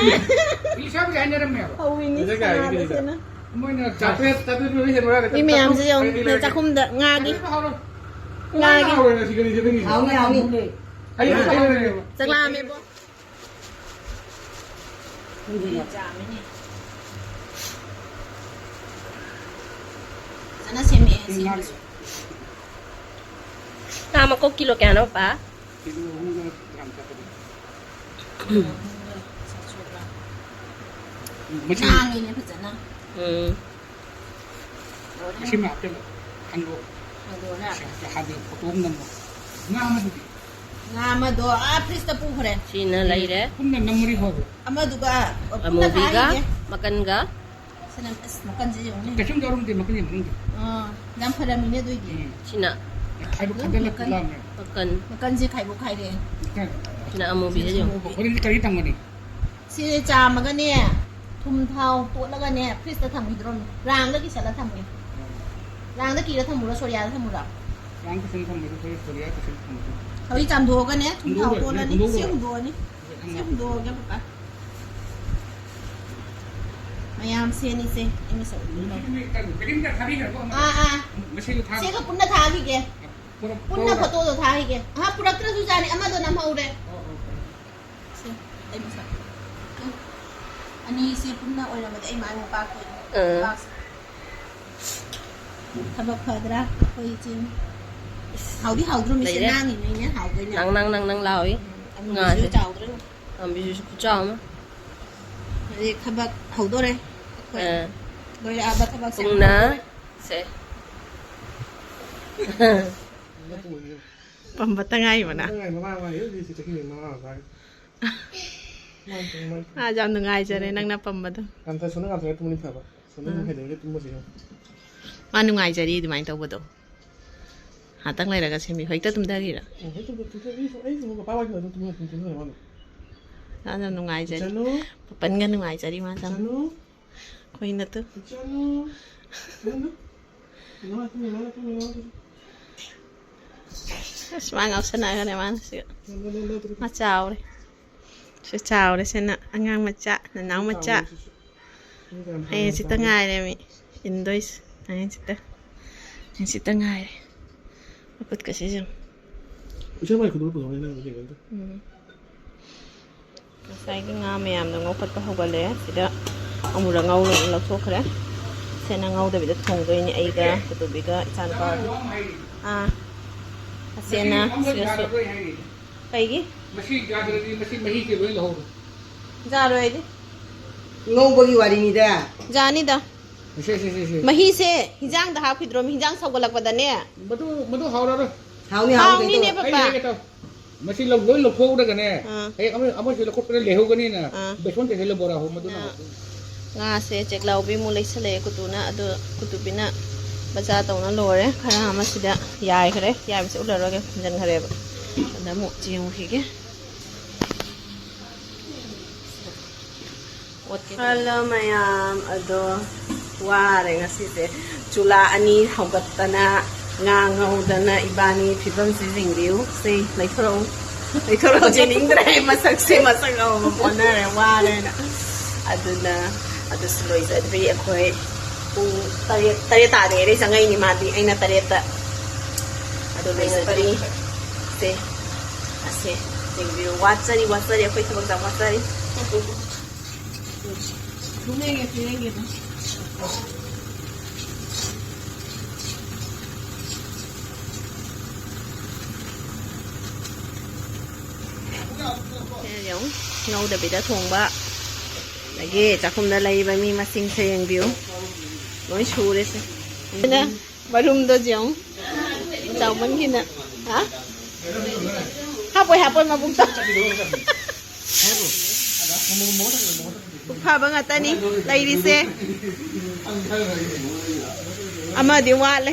ꯏꯂꯤꯁꯥꯕꯨꯗꯤ ꯍꯥꯏꯅꯔꯝꯃꯦꯕ꯫ ꯍꯧꯋꯤꯅꯤ ꯃꯟꯗ꯭ꯔꯥ ꯀꯥꯏꯗꯒꯤ ꯁꯅꯥꯗ ꯁꯤꯅ꯫ ꯃꯣꯏꯅ ꯆꯥꯇ꯭ꯔꯦꯠ, ꯆꯥꯇ꯭ꯔꯦꯠ ꯄꯤꯕ ꯍꯦꯟꯕ ꯌꯥꯔꯦ꯫ ꯃꯤ ꯃꯌꯥꯝꯁꯦ ꯌꯦꯡꯉꯨ, ꯆꯥꯛꯈꯨꯝꯗ ꯉꯥꯒꯤ꯫ ꯍꯥꯎꯔꯣ꯫ ꯉꯥꯒꯤ꯫ ꯍꯥꯎꯔꯣ, ꯉꯁꯤ ꯀꯔꯤ ꯆꯦ ꯅꯪꯒꯤꯁꯦ? ꯍꯥꯎꯅꯤ, ꯍꯥꯎꯅꯤ꯫ ꯍꯌꯦꯡ ꯍꯌꯦꯡ꯫ ꯆꯥꯛ ꯂꯥꯝꯃꯦꯕꯣ꯫ ꯆꯥꯃꯤꯅꯦ꯫ ꯐꯖꯅ ꯁꯦꯝꯃꯛꯑꯦ ꯁꯦꯝꯕꯁꯨ꯫ ꯉꯥ ꯃꯀꯣꯛ ꯀꯤꯂꯣ ꯀꯌꯥꯅꯣ, ꯄꯥ? ꯀꯤꯂꯣ ꯑꯍꯨꯝꯒ ꯒ꯭ꯔꯥꯝ ꯆꯠꯄꯗꯣ꯫ ꯀꯤꯂꯣ ꯑꯍꯨꯝꯒ ꯆꯥꯇ꯭ꯔꯨꯛ ꯒ꯭ꯔꯥꯝ꯫ ꯎꯝ, ꯃꯁꯤ ꯅꯥꯡꯉꯤꯅꯦ ꯐꯖꯅ꯫ ꯎꯝ꯫ ꯂꯣꯏꯔꯦ꯫ ꯃꯁꯤ ꯃꯥꯄꯦꯝ ꯍꯥꯡꯗꯣꯛ꯫ ꯍꯥꯡꯗꯣꯛꯑꯣꯔꯥ? ꯁꯤ ꯑꯝꯇ ꯍꯥꯡꯗꯣꯛ, ꯐꯣꯇꯣ ꯑꯃ ꯅꯝꯃꯣ꯫ ꯉꯥ ꯑꯃꯗꯨꯗꯤ? ꯉꯥ ꯑꯃꯗꯣ ꯑꯥ ꯐ꯭ꯔꯤꯖꯇ ꯄꯨꯈ꯭ꯔꯦ꯫ ꯁꯤꯅ ꯂꯩꯔꯦ꯫ ꯄꯨꯟꯅ ꯅꯝꯃꯔꯤ ꯐꯥꯎꯕ꯫ ꯑꯃꯗꯨꯒ, ꯑꯣ, ꯄꯨꯟꯅ ꯑꯃꯨꯕꯤꯒ ꯊꯥꯈꯤꯒꯦ꯫ ꯃꯀꯟꯒ꯫ ꯁꯤꯅ, ꯑꯁ, ꯃꯀꯟꯁꯦ ꯌꯦꯡꯉꯨꯅꯦ꯫ ꯀꯩꯁꯨꯝ ꯌꯥꯎꯔꯝꯗꯦ ꯃꯀꯟ ꯌꯦꯡꯕ ꯃꯅꯨꯡꯗ꯫ ꯑꯥ, ꯌꯥꯝ ꯐꯔꯝꯃꯤꯅꯦ ꯑꯗꯨꯏꯗꯤ꯫ ꯎꯝ꯫ ꯁꯤꯅ ꯈꯥꯏꯕ ꯑꯗꯨꯝ ꯈꯟꯖꯜꯂꯛꯄ ꯃꯀꯟ, ꯂꯥꯝꯃꯦ꯫ ꯃꯀꯟ꯫ ꯃꯀꯟꯁꯦ ꯈꯥꯏꯕꯣꯛ ꯈꯥꯏꯔꯦ꯫ ꯃꯀꯟ꯫ ꯁꯤꯅ ꯑꯃꯨꯕꯤꯁꯦ ꯌꯦꯡꯉꯨ꯫ ꯍꯣꯔꯦꯟ ꯀꯔꯤ ꯊꯝꯒꯅꯤ? ꯁꯤ ꯆꯥꯝꯃꯒꯅꯦ, ꯊꯨꯝ ꯊꯥꯎ ꯇꯣꯠꯂꯒꯅꯦ, ꯐ꯭ꯔꯤꯖꯇ ꯊꯝꯈꯤꯗ꯭ꯔꯣꯝꯅꯦ꯫ ꯔꯥꯡꯗ ꯀꯤꯁꯜꯂ ꯊꯝꯒꯦ꯫ ꯔꯥꯡꯗ ꯀꯤꯔ ꯊꯝꯃꯨꯔꯣ, ꯁꯣꯔꯤꯌꯥꯗ ꯊꯝꯃꯨꯔꯣ? ꯔꯥꯡ ꯀꯤꯁꯜꯂ ꯊꯝꯃꯁꯨ ꯐꯩ, ꯁꯣꯔꯤꯌꯥ ꯀꯤꯁꯜꯂ ꯊꯝꯃꯁꯨ ꯐꯩ꯫ ꯍꯧꯖꯤꯛ ꯆꯥꯝꯊꯣꯛꯑꯒꯅꯦ, ꯊꯨꯝ ꯊꯥꯎ ꯍꯨꯟꯗꯣꯛꯑꯔꯣꯏ, ꯇꯣꯠꯂꯅꯤ꯫ ꯁꯤ ꯍꯨꯟꯗꯣꯛꯑꯔꯣꯏ꯫ ꯍꯨꯟꯗꯣꯛꯑꯅꯤ꯫ ꯁꯤ ꯍꯨꯟꯗꯣꯛꯑꯒꯦ, ꯄꯄꯥ꯫ ꯃꯌꯥꯝ ꯁꯦꯅꯤꯁꯦ, ꯑꯩ ꯃꯁꯛ ꯎꯠꯂꯨ ꯇꯧ꯫ ꯀꯔꯤꯝꯇ ꯊꯥꯕꯤꯈ꯭ꯔꯕꯣ ꯑꯃ? ꯑꯥ, ꯑꯥ꯫ ꯃꯁꯤꯁꯨ ꯊꯥ-, ꯁꯤꯒ ꯄꯨꯟꯅ ꯊꯥꯈꯤꯒꯦ꯫ ꯄꯨꯔꯛ-, ꯄꯨꯟꯅ ꯄꯨꯔꯛꯎꯔꯣ? ꯐꯣꯇꯣꯗꯣ ꯊꯥꯈꯤꯒꯦ꯫ ꯑꯍꯥ, ꯄꯨꯔꯛꯇ꯭ꯔꯁꯨ ꯌꯥꯅꯤ, ꯑꯃꯗꯣ ꯅꯝꯍꯧꯔꯦ꯫ ꯑꯣ, ꯑꯣ, ꯑꯣ꯫ ꯁꯦ, ꯑꯩ ꯃꯁꯛ꯫ ꯑꯅꯤꯁꯦ ꯄꯨꯟꯅ ꯑꯣꯏꯔꯝꯃꯗꯤ ꯑꯩ ꯃꯥꯏ ꯑꯃꯨꯛ ꯄꯥꯛꯇꯣꯏꯅꯦ꯫ ꯑꯥ꯫ ꯄꯥꯛꯁꯦ꯫ ꯊꯕꯛ ꯐꯗ꯭ꯔꯥ? ꯑꯩꯈꯣꯏ ꯏꯆꯦ꯫ ꯍꯥꯎꯗꯤ ꯍꯥꯎꯗ꯭ꯔꯣ, ꯃꯤꯁꯦ? ꯂꯩꯔꯦ꯫ ꯅꯥꯡꯉꯤꯅꯦ, ꯍꯥꯎꯗꯣꯏꯅꯦ꯫ ꯅꯪ, ꯅꯪ, ꯅꯪ, ꯅꯪ ꯂꯥꯎꯏ꯫ ꯎꯝ, ꯉꯥꯁꯦ꯫ ꯑꯃꯨꯕꯤꯁꯨ ꯆꯥꯎꯗ꯭ꯔꯣ? ꯑꯃꯨꯕꯤꯁꯨ ꯈꯨꯆꯥꯎ ꯑꯃ꯫ ꯍꯧꯖꯤꯛ ꯊꯕꯛ ꯍꯧꯗꯣꯔꯦ ꯑꯩꯈꯣꯏ꯫ ꯑꯥ꯫ ꯂꯣꯏꯔꯛꯑꯕ ꯊꯕꯛꯁꯦ? ꯄꯨꯡꯅ ꯁꯦ꯫ ꯄꯝꯕꯇ ꯉꯥꯏꯔꯤꯕꯅ? ꯃꯃꯥ ꯃꯃꯥ ꯍꯦꯛ ꯍꯧꯖꯤꯛ ꯆꯠꯈꯤꯕꯅꯤ, ꯃꯃꯥ ꯃꯄꯥꯒꯤ꯫ ꯃꯥ ꯌꯥꯝ ꯅꯨꯡꯉꯥꯏꯖꯔꯦ ꯅꯪꯅ ꯄꯝꯕꯗꯣ꯫ ꯌꯥꯝ ꯐꯩ, ꯁꯣꯝꯗ ꯉꯥꯛꯇ ꯇꯨꯝꯕꯗꯤ ꯐꯕ꯫ ꯁꯣꯝꯗ ꯎꯝ꯫ ꯍꯦꯟꯗꯣꯛꯑꯒ ꯇꯨꯝꯕꯁꯦ ꯌꯦꯡꯉꯣ꯫ ꯃꯥ ꯅꯨꯡꯉꯥꯏꯖꯔꯤ ꯑꯗꯨꯃꯥꯏꯅ ꯇꯧꯕꯗꯣ꯫ ꯉꯥꯛꯇꯪ ꯂꯩꯔꯒ ꯁꯦꯝꯕꯤ꯫ ꯍꯧꯖꯤꯛꯇ ꯇꯨꯝꯊꯈꯤꯔ? ꯎꯝ, ꯍꯦꯛ ꯇꯨꯝꯊ-, ꯇꯨꯝꯊ-, ꯑꯩꯁꯨ, ꯑꯩꯁꯨ ꯃꯄꯥ ꯋꯥꯏ ꯁꯥꯟꯅꯗꯅ ꯇꯨꯝꯊ-, ꯇꯨꯝꯊ-, ꯇꯨꯝꯊ-, ꯇꯨꯝꯊ-, ꯃꯥꯅ꯫ ꯃꯥꯅ ꯅꯨꯡꯉꯥꯏꯖꯔꯤ꯫ ꯏꯆꯥꯅꯨ꯫ ꯄꯄꯟꯒ ꯅꯨꯡꯉꯥꯏꯖꯔꯤ ꯃꯥ ꯆꯪ-, ꯏꯆꯥꯅꯨ꯫ ꯑꯩꯈꯣꯏꯅ ꯇꯨ꯫ ꯏꯆꯥꯅꯨ꯫ ꯏꯆꯥꯅꯨ꯫ ꯏꯆꯥꯅꯨ꯫ ꯑꯁ, ꯃꯥ ꯉꯥꯎꯁꯟꯅꯈ꯭ꯔꯦ ꯃꯥꯅ ꯁꯤꯒ꯫ ꯏꯆꯥꯅꯨ, ꯏꯆꯥꯅꯨ, ꯏꯆꯥꯅꯨ꯫ ꯃꯥ ꯆꯥꯎꯔꯦ꯫ ꯁꯤ ꯆꯥꯎꯔꯦ, ꯁꯤꯅ ꯑꯉꯥꯡ ꯃꯆꯥ, ꯅꯅꯥꯎ ꯃꯆꯥ꯫ ꯆꯥꯎꯔꯦ ꯁꯤꯁꯨ꯫ ꯍꯌꯦꯡ ꯁꯤꯇ ꯉꯥꯏꯔꯦ ꯃꯤ ꯏꯟꯗꯣꯏꯁꯦ꯫ ꯍꯌꯦꯡ ꯁꯤꯇ, ꯍꯌꯦꯡ ꯁꯤꯇ ꯉꯥꯏꯔꯦ꯫ ꯃꯈꯨꯠꯀꯁꯤꯁꯨ꯫ ꯏꯆꯦ ꯃꯥꯏ ꯈꯨꯗꯣꯜ ꯄꯨꯊꯣꯛꯅꯤ ꯅꯪ ꯌꯦꯡꯉꯣ ꯑꯝꯇ꯫ ꯎꯝ꯫ ꯉꯁꯥꯏꯒꯤ ꯉꯥ ꯃꯌꯥꯝꯗꯣ ꯉꯧꯈꯠꯄ ꯍꯧꯒꯠꯂꯦ꯫ ꯁꯤꯗ ꯑꯃꯨꯔꯛ ꯉꯧꯔꯒ ꯂꯧꯊꯣꯛꯈ꯭ꯔꯦ꯫ ꯁꯤꯅ ꯉꯧꯗꯕꯤꯗ ꯊꯣꯡꯗꯣꯏꯅꯤ ꯑꯩꯒ ꯀꯨꯇꯨꯕꯤꯒ ꯏꯆꯥꯅꯨꯄꯥꯒ꯫ ꯑꯥ꯫ ꯑꯁꯤꯅ ꯁꯤꯒꯁꯨ꯫ ꯀꯩꯒꯤ? ꯃꯁꯤ ꯌꯥꯗ꯭ꯔꯗꯤ ꯃꯁꯤ ꯃꯍꯤꯁꯦ ꯂꯣꯏ ꯂꯧꯍꯧꯔꯣ꯫ ꯌꯥꯔꯣꯏ ꯑꯩꯗꯤ꯫ ꯉꯧꯕꯒꯤ ꯋꯥꯔꯤꯅꯤꯗ꯫ ꯌꯥꯅꯤꯗ꯫ ꯁꯦ, ꯁꯦ, ꯁꯦ, ꯁꯦ꯫ ꯃꯍꯤꯁꯦ ꯍꯤꯟꯖꯥꯡꯗ ꯍꯥꯞꯈꯤꯗ꯭ꯔꯣ? ꯍꯤꯟꯖꯥꯡ ꯁꯧꯒꯠꯂꯛꯄꯗꯅꯦ꯫ ꯃꯗꯨ, ꯃꯗꯨ ꯍꯥꯎꯔꯔꯣꯏ꯫ ꯍꯥꯎꯅꯤ, ꯍꯥꯎꯅꯤ, ꯍꯥꯎꯅꯤꯅꯦ, ꯀꯩꯗꯧꯔꯒꯦ? ꯄꯄꯥ꯫ ꯑꯩ ꯍꯥꯏꯒꯦ ꯇꯧ꯫ ꯃꯁꯤ ꯂꯧ-, ꯂꯣꯏ ꯂꯧꯊꯣꯛꯎꯔꯒꯅꯦ꯫ ꯑꯥ꯫ ꯍꯌꯦꯡ ꯑꯃ, ꯑꯃꯁꯨ ꯂꯧꯈꯠꯄꯗ ꯂꯩꯍꯧꯒꯅꯤꯅ꯫ ꯑꯥ꯫ ꯕꯦꯁꯣꯟ ꯇꯩꯁꯜꯂ ꯕꯣꯔꯥ ꯍꯧ, ꯃꯗꯨꯅ ꯑꯥ꯫ ꯍꯥꯎꯕꯅꯤ꯫ ꯉꯥꯁꯦ ꯆꯦꯛꯂꯥꯎꯕꯤ ꯑꯃꯨꯛ ꯂꯩꯁꯜꯂꯛꯑꯦ ꯀꯨꯇꯨꯅ꯫ ꯑꯗꯨ ꯀꯨꯇꯨꯕꯤꯅ ꯕꯖꯥꯔ ꯇꯧꯅ ꯂꯣꯏꯔꯦ꯫ ꯈꯔ ꯑꯃꯁꯤꯗ ꯌꯥꯏꯈ꯭ꯔꯦ꯫ ꯌꯥꯏꯕꯁꯦ ꯎꯠꯂꯔꯣꯏꯒꯦ, ꯐꯨꯟꯖꯟꯈ꯭ꯔꯦꯕ꯫ ꯑꯗ ꯑꯃꯨꯛ ꯆꯦꯡ ꯍꯧꯈꯤꯒꯦ꯫ ꯑꯣꯠꯀꯦ꯫ ꯍꯜꯂꯣ ꯃꯌꯥꯝ, ꯑꯗꯣ ꯋꯥꯔꯦ ꯉꯁꯤꯁꯦ꯫ ꯆꯨꯂꯥ ꯑꯅꯤ ꯍꯧꯒꯠꯇꯅ, ꯉꯥ ꯉꯧꯗꯅ, ꯏꯕꯥꯅꯤ ꯐꯤꯕꯝꯁꯤ ꯌꯦꯡꯕꯤꯌꯨ꯫ ꯁꯤ ꯂꯩꯊꯣꯔꯛꯎ, ꯂꯩꯊꯣꯔꯛꯎ, ꯌꯦꯡꯅꯤꯡꯗ꯭ꯔꯦ ꯃꯁꯛꯁꯦ, ꯃꯁꯛ ꯑꯃꯃꯝ ꯑꯣꯟꯅꯔꯦ, ꯋꯥꯔꯦꯅ꯫ ꯑꯗꯨꯅ ꯑꯗꯨꯁꯨ ꯂꯣꯏꯖꯗ꯭ꯔꯤ ꯑꯩꯈꯣꯏ꯫ ꯄꯨꯡ ꯇꯔꯦꯠ, ꯇꯔꯦꯠ ꯇꯥꯗ꯭ꯔꯤꯉꯩꯗꯩ ꯆꯪꯉꯛꯏꯅꯤ ꯃꯥꯗꯤ, ꯑꯩꯅ ꯇꯔꯦꯠꯇ꯫ ꯑꯗꯨ ꯂꯣꯏꯖꯗ꯭ꯔꯤ꯫ ꯁꯦ, ꯑꯁꯦ, ꯌꯦꯡꯕꯤꯌꯨ, ꯋꯥꯠꯆꯔꯤ, ꯋꯥꯠꯆꯔꯤ, ꯑꯩꯈꯣꯏ ꯊꯕꯛ ꯌꯥꯝ ꯋꯥꯠꯆꯔꯤ꯫ ꯌꯦꯡꯉꯦ, ꯌꯦꯡꯉꯦ꯫ ꯁꯤꯅ ꯌꯦꯡꯉꯨ, ꯉꯧꯗꯕꯤꯗ ꯊꯣꯡꯕ꯫ ꯑꯗꯒꯤ ꯆꯥꯛꯈꯨꯝꯗ ꯂꯩꯔꯤꯕ ꯃꯤ ꯃꯁꯤꯡꯁꯦ ꯌꯦꯡꯕꯤꯌꯨ꯫ ꯂꯣꯏ ꯁꯨꯔꯦꯁꯦ꯫ ꯑꯗꯨꯅ ꯃꯔꯨꯝꯗꯣ ꯌꯦꯡꯉꯨ꯫ ꯆꯥꯎꯃꯟꯈꯤꯅ꯫ ꯍꯥ? ꯍꯥꯞꯄꯣꯏ, ꯍꯥꯞꯄꯣꯏ, ꯃꯕꯨꯛꯇ꯫ ꯄꯨꯛ ꯐꯕ ꯉꯥꯛꯇꯅꯤ ꯂꯩꯔꯤꯁꯦ꯫ ꯑꯃꯗꯤ ꯋꯥꯠꯂꯦ꯫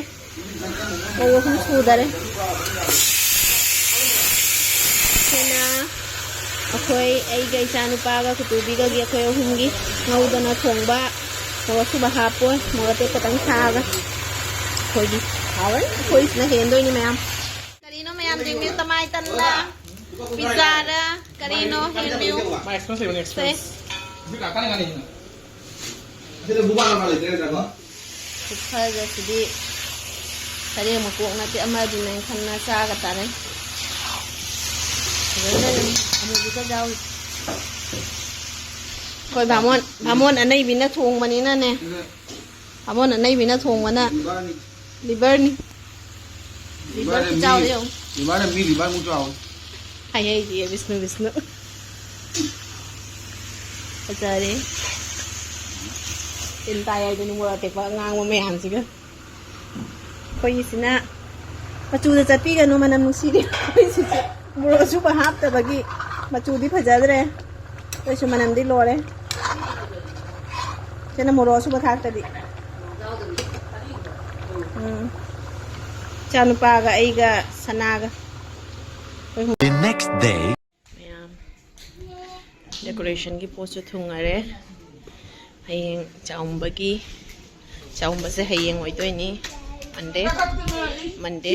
ꯃꯧ ꯑꯍꯨꯝ ꯁꯨꯗꯔꯦ꯫ ꯁꯤꯅ ꯑꯩꯈꯣꯏ, ꯑꯩꯒ ꯏꯆꯥꯅꯨꯄꯥꯒ ꯀꯨꯇꯨꯕꯤꯒꯒꯤ ꯑꯩꯈꯣꯏ ꯑꯍꯨꯝꯒꯤ ꯉꯧꯗꯅ ꯊꯣꯡꯕ꯫ ꯃꯣꯔꯣꯛ ꯑꯁꯨꯕ ꯍꯥꯞꯄꯣꯏ, ꯃꯣꯔꯣꯛ ꯑꯇꯦꯛꯄꯇꯪ ꯊꯥꯛꯑꯒ꯫ ꯑꯩꯈꯣꯏꯒꯤ ꯍꯥꯎꯔꯅꯤ, ꯑꯩꯈꯣꯏꯁꯤꯅ ꯍꯦꯟꯗꯣꯏꯅꯤ ꯃꯌꯥꯝ꯫ ꯀꯔꯤꯅꯣ ꯃꯌꯥꯝ ꯌꯦꯡꯕꯤꯌꯨ, ꯇꯃꯥꯏ ꯇꯟꯂ, ꯄꯤꯖꯥꯔ, ꯀꯔꯤꯅꯣ ꯌꯦꯡꯕꯤꯌꯨ꯫ ꯃꯥꯏ ꯑꯦꯛꯁꯄ꯭ꯔꯦꯁ ꯂꯩꯕꯅꯦ, ꯁꯦ꯫ ꯑꯦꯛꯁꯄ꯭ꯔꯦꯁ꯫ ꯁꯤꯗꯤ ꯀꯥꯀꯥꯅ ꯉꯥꯡꯉꯤꯁꯤꯅ꯫ ꯈꯨꯐꯖꯁꯤꯗꯤ ꯁꯔꯦꯡ ꯃꯀꯣꯛ ꯅꯠꯇꯦ, ꯑꯃꯗꯨꯅ ꯈꯟꯅ ꯆꯥꯒ ꯆꯥꯅꯩ꯫ ꯐꯖꯅ ꯑꯃꯨꯕꯤꯒ ꯌꯥꯎꯔꯤ꯫ ꯑꯩꯈꯣꯏ ꯕꯥꯃꯣꯟ, ꯕꯥꯃꯣꯟ ꯑꯅꯩꯕꯤꯅ ꯊꯣꯡꯕꯅꯤꯅꯅꯦ꯫ ꯕꯥꯃꯣꯟ ꯑꯅꯩꯕꯤꯅ ꯊꯣꯡꯕꯅ ꯂꯤꯚꯔꯅꯤ꯫ ꯂꯤꯚꯔ ꯈꯨꯆꯥꯎꯗꯣ ꯌꯦꯡꯉꯨ꯫ ꯂꯤꯚꯔꯅ ꯃꯤ ꯂꯤꯚꯔꯃꯨꯛ ꯆꯥꯎꯋꯤ꯫ ꯍꯥꯏꯍꯩꯗꯤꯌꯦ, ꯕꯤꯁꯅꯨ, ꯕꯤꯁꯅꯨ꯫ ꯐꯖꯔꯦ꯫ ꯇꯤꯟ ꯇꯥꯏ ꯍꯥꯏꯗꯨꯅꯤ ꯃꯣꯔꯣꯛ ꯑꯇꯦꯛꯄ ꯑꯉꯥꯡꯕ ꯃꯌꯥꯝꯁꯤꯒ꯫ ꯑꯩꯈꯣꯏꯒꯤꯁꯤꯅ ꯃꯆꯨꯗ ꯆꯠꯄꯤꯒꯅꯨ, ꯃꯅꯝ ꯅꯨꯡꯁꯤꯔꯦ꯫ ꯑꯩꯈꯣꯏꯁꯤꯁꯨ ꯃꯣꯔꯣꯛ ꯑꯁꯨꯕ ꯍꯥꯞꯇꯕꯒꯤ ꯃꯆꯨꯗꯤ ꯐꯖꯗ꯭ꯔꯦ꯫ ꯑꯗꯨꯏꯁꯨ ꯃꯅꯝꯗꯤ ꯂꯣꯏꯔꯦ꯫ ꯁꯤꯅ ꯃꯣꯔꯣꯛ ꯑꯁꯨꯕ ꯊꯥꯛꯇꯗꯤ꯫ ꯎꯝ꯫ ꯏꯆꯥꯅꯨꯄꯥꯒ ꯑꯩꯒ ꯁꯅꯥꯒ꯫ The next day. ꯃꯌꯥꯝ ꯗꯦꯀꯣꯔꯦꯁꯟꯒꯤ ꯄꯣꯠꯁꯨ ꯊꯨꯡꯉꯔꯦ꯫ ꯍꯌꯦꯡ ꯆꯥꯎꯝꯕꯒꯤ, ꯆꯥꯎꯝꯕꯁꯦ ꯍꯌꯦꯡ ꯑꯣꯏꯗꯣꯏꯅꯤ꯫ ꯃꯟꯗꯦ, ꯃꯟꯗꯦ꯫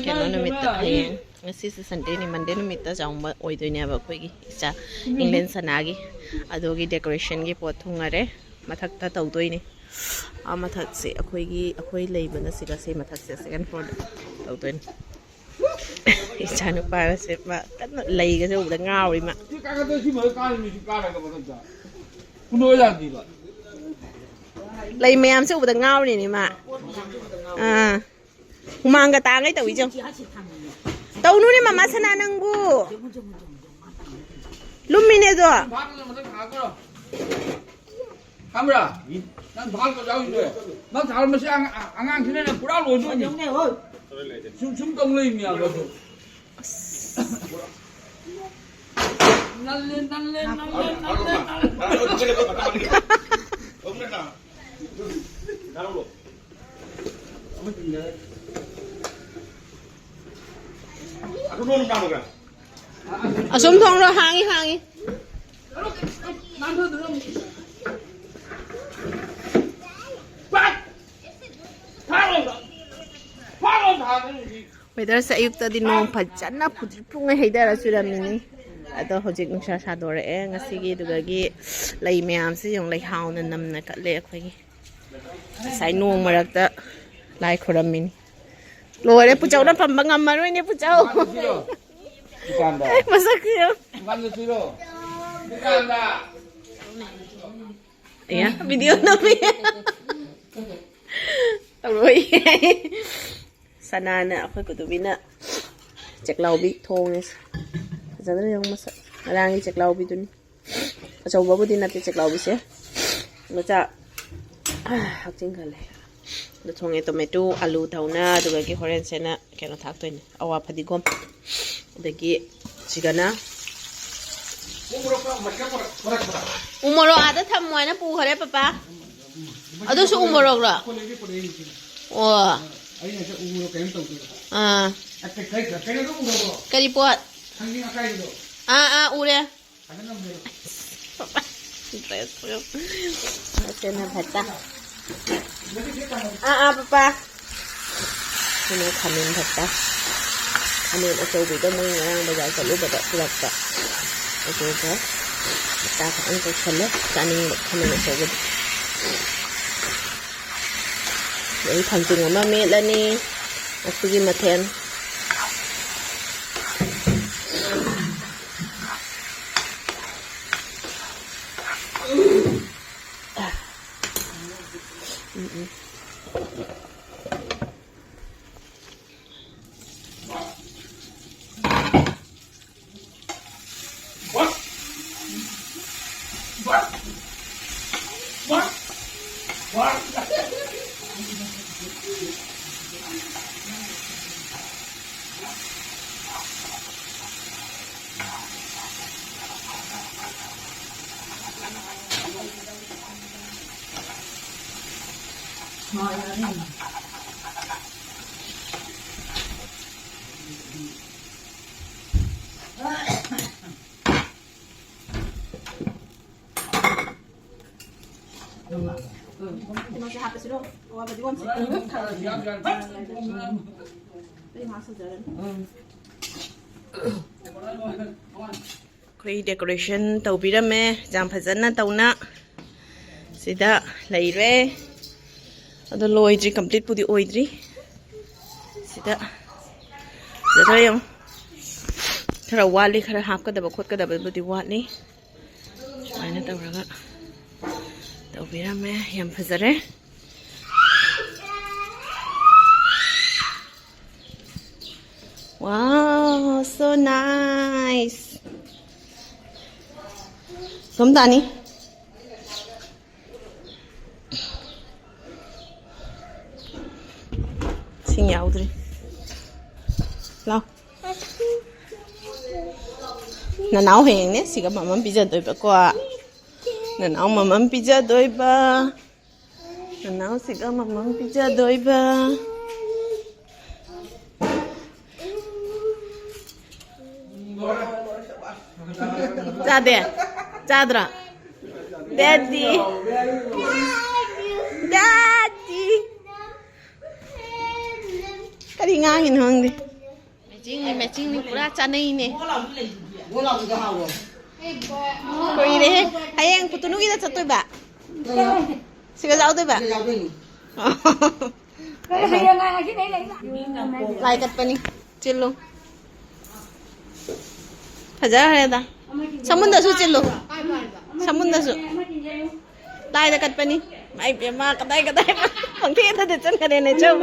ꯀꯩꯅꯣ ꯅꯨꯃꯤꯠꯇ ꯍꯌꯦꯡ, ꯉꯁꯤꯁꯦ ꯁꯟꯗꯦꯅꯤ, ꯃꯟꯗꯦ ꯅꯨꯃꯤꯠꯇ ꯆꯥꯎꯝꯕ ꯑꯣꯏꯗꯣꯏꯅꯦꯕ ꯑꯩꯈꯣꯏꯒꯤ ꯏꯆꯥ ꯏꯪꯂꯦꯟ ꯁꯅꯥꯒꯤ꯫ ꯑꯗꯨꯒꯤ ꯗꯦꯀꯣꯔꯦꯁꯟꯒꯤ ꯄꯣꯠ ꯊꯨꯡꯉꯔꯦ꯫ ꯃꯊꯛꯇ ꯇꯧꯗꯣꯏꯅꯤ꯫ ꯑꯥ ꯃꯊꯛꯁꯦ ꯑꯩꯈꯣꯏꯒꯤ, ꯑꯩꯈꯣꯏ ꯂꯩꯕꯅ ꯁꯤꯒ, ꯁꯤ ꯃꯊꯛꯁꯦ ꯁꯦꯀꯦꯟ ꯐ꯭ꯂꯣꯔꯗ ꯇꯧꯗꯣꯏꯅꯤ꯫ ꯏꯆꯥ ꯅꯨꯄꯥꯒꯁꯦ ꯃꯥ ꯀꯟꯅ ꯂꯩꯒꯁꯦ ꯎꯕꯗ ꯉꯥꯎꯔꯤ ꯃꯥ꯫ ꯂꯩ ꯃꯌꯥꯝꯁꯦ ꯎꯕꯗ ꯉꯥꯎꯔꯤꯅꯦ ꯃꯥ꯫ ꯑꯥ꯫ ꯍꯨꯃꯥꯡꯒ ꯇꯥꯡꯒꯩ ꯇꯧꯏꯁꯦ ꯌꯦꯡꯉꯨ꯫ ꯇꯧꯅꯨꯅꯦ ꯃꯃꯥ ꯁꯅꯥ ꯅꯪꯕꯨ꯫ ꯂꯨꯝꯃꯤꯅꯦ ꯑꯗꯣ꯫ ꯈꯪꯕ꯭ꯔꯥ? ꯅꯪ ꯊꯥꯔꯒ ꯌꯥꯎꯔꯤꯗꯣ꯫ ꯅꯪ ꯊꯥꯔ ꯃꯁꯤ ꯑꯉꯥꯡ, ꯑꯉꯥꯡꯁꯤꯅꯅꯦ ꯄꯨꯔꯥ ꯂꯣꯏꯗꯣꯏꯅꯤ꯫ ꯁꯨꯝ, ꯁꯨꯝ ꯇꯧ ꯂꯩꯕꯅꯦ ꯑꯗꯣ꯫ ꯅꯜꯂꯦ, ꯅꯜꯂꯦ, ꯅꯜꯂꯦ, ꯅꯜꯂꯦ, ꯅꯜꯂꯦ꯫ ꯑꯁꯨꯝ ꯊꯣꯡꯂꯣ, ꯍꯥꯡꯉꯤ, ꯍꯥꯡꯉꯤ꯫ ꯋꯦꯗꯔꯁꯦ ꯑꯌꯨꯛꯇꯗꯤ ꯅꯣꯡ ꯐꯖꯅ ꯐꯨꯗ꯭ꯔꯤꯠ ꯐꯨꯉꯩ ꯍꯩꯊꯔ ꯆꯨꯔꯝꯃꯤꯅꯤ꯫ ꯑꯗꯣ ꯍꯧꯖꯤꯛ ꯅꯨꯡꯁꯥ ꯁꯥꯗꯣꯔꯛꯑꯦ꯫ ꯉꯁꯤꯒꯤ ꯑꯗꯨꯗꯒꯤ ꯂꯩ ꯃꯌꯥꯝꯁꯦ ꯌꯦꯡꯉꯨ, ꯂꯩꯍꯥꯎꯅ ꯅꯝꯅ ꯀꯠꯂꯦ ꯑꯩꯈꯣꯏꯒꯤ꯫ ꯉꯁꯥꯏ ꯅꯣꯡ ꯃꯔꯛꯇ ꯂꯥꯏ ꯈꯨꯔꯝꯃꯤꯅꯤ꯫ ꯂꯣꯏꯔꯦ, ꯄꯨꯆꯧꯅ ꯄꯝꯕ ꯉꯝꯃꯔꯣꯏꯅꯦ, ꯄꯨꯆꯧ꯫ ꯗꯨꯀꯥꯟꯗ꯫ ꯃꯁꯛꯁꯦ ꯌꯦꯡꯉꯨ꯫ ꯗꯨꯀꯥꯟꯗ ꯁꯤꯔꯣ? ꯗꯨꯀꯥꯟꯗ꯫ ꯑꯌꯥ, ꯚꯤꯗꯤꯑꯣ ꯅꯝꯃꯤ꯫ ꯇꯧꯔꯣꯏ꯫ ꯁꯅꯥꯅ ꯑꯩꯈꯣꯏ ꯀꯨꯇꯨꯕꯤꯅ ꯆꯦꯛꯂꯥꯎꯕꯤ ꯊꯣꯡꯉꯦ꯫ ꯐꯖꯗ꯭ꯔꯥ ꯌꯦꯡꯉꯨ ꯃꯁꯛ꯫ ꯉꯔꯥꯡꯒꯤ ꯆꯦꯛꯂꯥꯎꯕꯤꯗꯨꯅꯤ꯫ ꯑꯆꯧꯕꯕꯨꯗꯤ ꯅꯠꯇꯦ ꯆꯦꯛꯂꯥꯎꯕꯤꯁꯦ꯫ ꯃꯆꯥ ꯍꯥꯞꯆꯤꯟꯈꯜꯂꯦ꯫ ꯑꯗ ꯊꯣꯡꯉꯦ ꯇꯣꯃꯦꯇꯣ, ꯑꯂꯨ ꯊꯧꯅ, ꯑꯗꯨꯗꯒꯤ ꯍꯣꯔꯦꯟꯁꯦꯅ ꯀꯩꯅꯣ ꯊꯥꯛꯇꯣꯏꯅꯦ, ꯑꯋꯥ ꯐꯗꯤꯒꯣꯝ꯫ ꯑꯗꯒꯤ ꯁꯤꯒꯅ ꯎ ꯃꯣꯔꯣꯛ ꯑꯥꯗ ꯊꯝꯃꯣ ꯍꯥꯏꯅ ꯄꯨꯈꯔꯦ ꯄꯄꯥ꯫ ꯑꯗꯨꯁꯨ ꯎ ꯃꯣꯔꯣꯛꯂꯣ? ꯑꯣ꯫ ꯑꯥ꯫ ꯀꯔꯤ ꯄꯣꯠ? ꯑꯥ, ꯑꯥ, ꯎꯔꯦ꯫ ꯗ꯭ꯔꯦꯁ ꯐꯖꯅ ꯐꯖ꯫ ꯑꯥ, ꯑꯥ, ꯄꯄꯥ꯫ ꯀꯩꯅꯣ, ꯈꯥꯃꯦꯟ ꯐꯖ꯫ ꯈꯥꯃꯦꯟ ꯑꯆꯧꯕꯤꯗꯣ ꯃꯣꯏ ꯉꯔꯥꯡ ꯕꯖꯥꯔ ꯆꯠꯂꯨꯕꯗ ꯄꯨꯔꯛꯄ꯫ ꯑꯗꯨꯒ ꯃꯆꯥ ꯈꯛꯇꯪ ꯇꯧꯁꯜꯂꯦ꯫ ꯆꯥꯅꯤꯡꯕ ꯈꯥꯃꯦꯟ ꯑꯆꯧꯕꯗꯣ꯫ ꯑꯗꯩ ꯊꯥꯡꯖꯤꯡ ꯑꯃ ꯃꯦꯠꯂꯅꯤ꯫ ꯉꯁꯤꯒꯤ ꯃꯊꯦꯜ꯫ ꯎꯝ, ꯎꯝ꯫ ꯀꯩꯅꯣꯁꯦ ꯍꯥꯞꯄꯁꯤꯔꯣ? ꯑꯋꯥ ꯐꯗꯤꯒꯣꯝꯁꯦ꯫ ꯑꯩ ꯉꯥꯏꯍꯥꯛ ꯁꯧꯖꯔꯅꯤ꯫ ꯑꯩꯈꯣꯏ decoration ꯇꯧꯕꯤꯔꯝꯃꯦ, ꯌꯥꯝ ꯐꯖꯅ ꯇꯧꯅ꯫ ꯁꯤꯗ ꯂꯩꯔꯦ꯫ ꯑꯗꯣ ꯂꯣꯏꯗ꯭ꯔꯤ, completeꯄꯨꯗꯤ ꯑꯣꯏꯗ꯭ꯔꯤ꯫ ꯁꯤꯗ ꯐꯖꯗ꯭ꯔꯥ ꯌꯦꯡꯉꯨ꯫ ꯈꯔ ꯋꯥꯠꯂꯤ, ꯈꯔ ꯍꯥꯞꯀꯗꯕ ꯈꯣꯠꯀꯗꯕꯕꯨꯗꯤ ꯋꯥꯠꯂꯤ꯫ ꯁꯨꯃꯥꯏꯅ ꯇꯧꯔꯒ ꯇꯧꯕꯤꯔꯝꯃꯦ꯫ ꯌꯥꯝ ꯐꯖꯔꯦ꯫ Wow, so nice. ꯁꯣꯝꯗꯥꯅꯤ꯫ ꯏꯁꯤꯡ ꯌꯥꯎꯗ꯭ꯔꯤ꯫ ꯂꯥꯎ꯫ ꯅꯅꯥꯎ ꯍꯌꯦꯡꯅꯦ ꯁꯤꯒ ꯃꯃꯝ ꯄꯤꯖꯗꯣꯏꯕꯀꯣ꯫ ꯅꯅꯥꯎ ꯃꯃꯝ ꯄꯤꯖꯗꯣꯏꯕ꯫ ꯅꯅꯥꯎꯁꯤꯒ ꯃꯃꯝ ꯄꯤꯖꯗꯣꯏꯕ꯫ ꯆꯥꯗꯦ? ꯆꯥꯗ꯭ꯔꯣ? Daddy. Daddy. ꯀꯔꯤ ꯉꯥꯡꯉꯤꯅꯣ ꯈꯪꯗꯦ꯫ Matchingꯅꯤ, matchingꯅꯤ, ꯄꯨꯔꯥ ꯆꯥꯅꯩꯅꯦ꯫ ꯀꯨꯏꯔꯦꯍꯦ꯫ ꯍꯌꯦꯡ ꯄꯨꯇꯨꯅꯨꯒꯤꯗ ꯆꯠꯇꯣꯏꯕ? ꯁꯤꯒ ꯌꯥꯎꯗꯣꯏꯕ? ꯂꯥꯏ ꯀꯠꯄꯅꯤ꯫ ꯆꯤꯜꯂꯨ꯫ ꯐꯖꯈ꯭ꯔꯦꯗ꯫ ꯁꯃꯨꯟꯗꯁꯨ ꯆꯤꯜꯂꯨ꯫ ꯁꯃꯨꯟꯗꯁꯨ꯫ ꯂꯥꯏꯗ ꯀꯠꯄꯅꯤ꯫ ꯃꯥꯏ ꯄꯦꯝꯃ, ꯀꯗꯥꯏ ꯀꯗꯥꯏ ꯄꯪꯊꯦꯠ ꯊꯦꯠꯆꯟꯈ꯭ꯔꯦꯅꯦ, ꯆꯧ꯫